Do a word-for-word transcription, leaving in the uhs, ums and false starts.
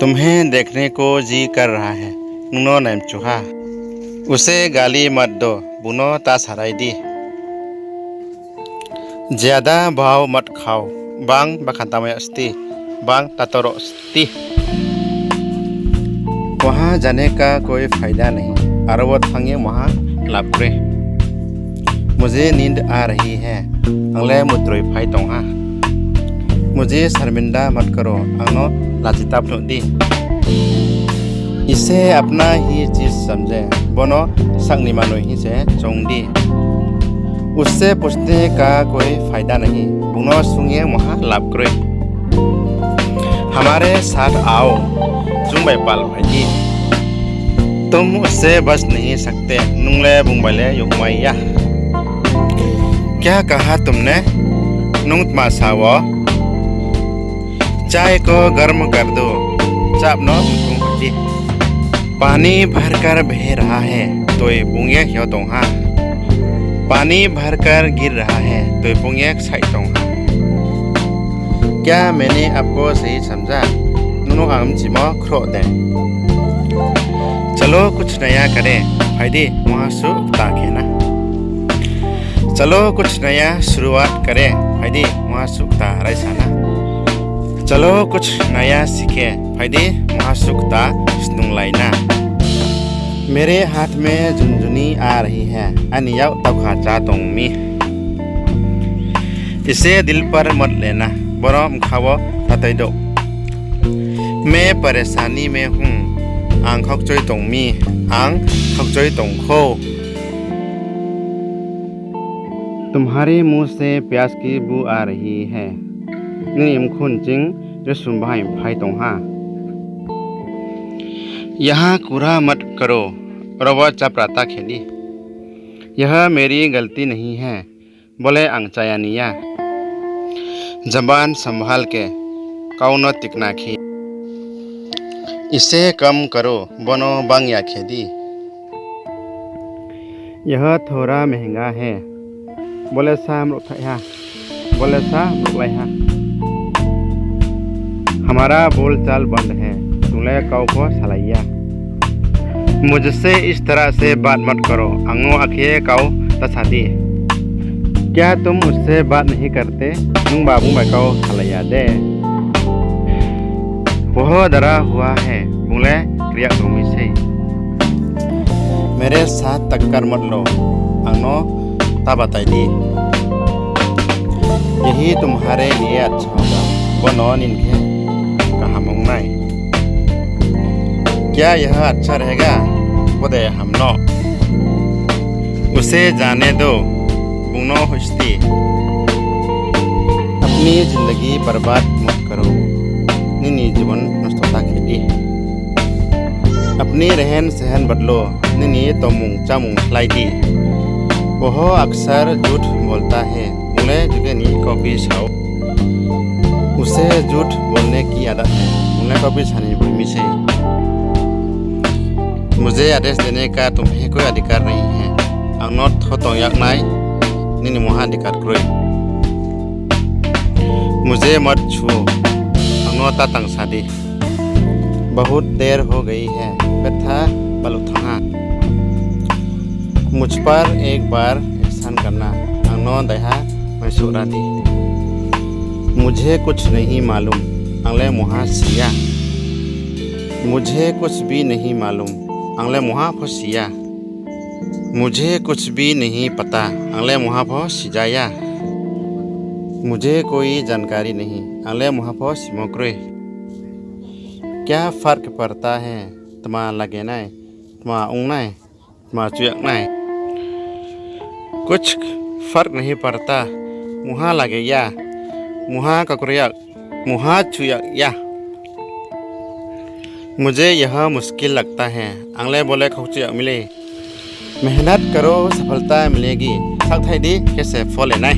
तुम्हें देखने को जी कर रहा है, nung no naimchu ha. उसे गाली मत दो, bung no ta sarai di. ज्यादा भाव मत खाओ, bang bakhan tamo ya sti, bang tatoro sti. वहाँ जाने का कोई फायदा नहीं, aro wo thanng ye maha lab kroi. मुझे नींद आ रही है, ang le mutroi phai tong ha. मुझे शर्मिंदा मत करो, ang no lachi ta phnuh di. इसे अपना ही चीज समझे, bo no sak ni manoi hing se choung di. उससे पूछने का कोई फायदा नहीं, bung no swunng ye maha lab kroi. हमारे साथ आओ, chung bai pal phai di. तुम उससे बच नहीं सकते, nung le bung bai le youhmai ya. क्या कहा तुमने, nung tma sa wo? चाय को गर्म कर दो, chap no mthung di. पानी भरकर बह रहा है, toi bung ye hing yo tong ha. पानी भरकर गिर रहा है, toi bung ye ksaih tong ha. क्या मैंने आपको सही समझा, nung no ang mchimo khroh de? चलो कुछ नया करें, phai di maha suh kta khe na. चलो कुछ नया शुरुआत करें, phai di maha suh kta raisa na. चलो कुछ नया सीखें, phai di maha suh kta snunglai na. मेरे हाथ में झुनझुनी आ रही है, aini yak taukha chá tong mi. इसे दिल पर मत लेना, bo no bkha wo ta tui douh. मैं परेशानी में हूँ, ang khaukchoi tong mi, ang khaukchoi tong khou. तुम्हारे मुंह से प्याज की बू आ रही है, nini mkhun ching resum bahai phai tong ha. यहाँ कूड़ा मत करो, aro wo chapra ta khe di. यह मेरी गलती नहीं है, bo le ang chaya ni ya. जबान संभाल के, kau no tikna khe. इसे कम करो, bo no bang ya khe di. यह थोड़ा महंगा है, bo le sa mrouhthai ha, bo le sa mrouhlai ha. हमारा बोलचाल बंद है, chung le kau pho salai ya. मुझसे इस तरह से बात मत करो, ang no akhe kau ta sa di. क्या तुम उससे बात नहीं करते, nungba bung bai kau salai ya de? वह डरा हुआ है, bung le kriak tong mi sei. मेरे साथ टक्कर मत लो, ang no ta batai di. यही तुम्हारे लिए अच्छा होगा, bo no nini khe kaham ong nai. क्या यह अच्छा रहेगा, bo de ham no? उसे जाने दो, bung no hoih di. अपनी जिंदगी बर्बाद मत करो, nini jibon nosto ta khe di. अपनी रहन सहन बदलो, nini tongmung chámung khlai di. वह अक्सर झूठ बोलता है, bung le juge ni kauphi sa ou. उसे झूठ बोलने की आदत है, bung le kauphi sa ni boi mi sei. मुझे आदेश देने का तुम्हें कोई अधिकार नहीं है, ang no tho tong yag nai nini mungha अधिकार kroi. मुझे मत छुओ, ang no ta tang sa di. बहुत देर हो गई है, betha baluh thanng ha. मुझ पर एक बार एहसान करना, ang no daiha maisuh ra di. मुझे कुछ नहीं मालूम, ang le mungha si ya. मुझे कुछ भी नहीं मालूम, ang le mungha pho si ya. मुझे कुछ भी नहीं पता, ang le mungha pho sija ya. मुझे कोई जानकारी नहीं, ang le mungha pho simo kroi. क्या फर्क पड़ता है, tma lage nai, tma ong nai, tma chu yag nai? कुछ फर्क नहीं पड़ता, mungha lage ya, mungha kakroi ya, mungha chu yag ya. मुझे यह मुश्किल लगता है, ang le bo le khaukchu yag mi lei. मेहनत करो सफलता मिलेगी, sakthai di khe se phol le nai.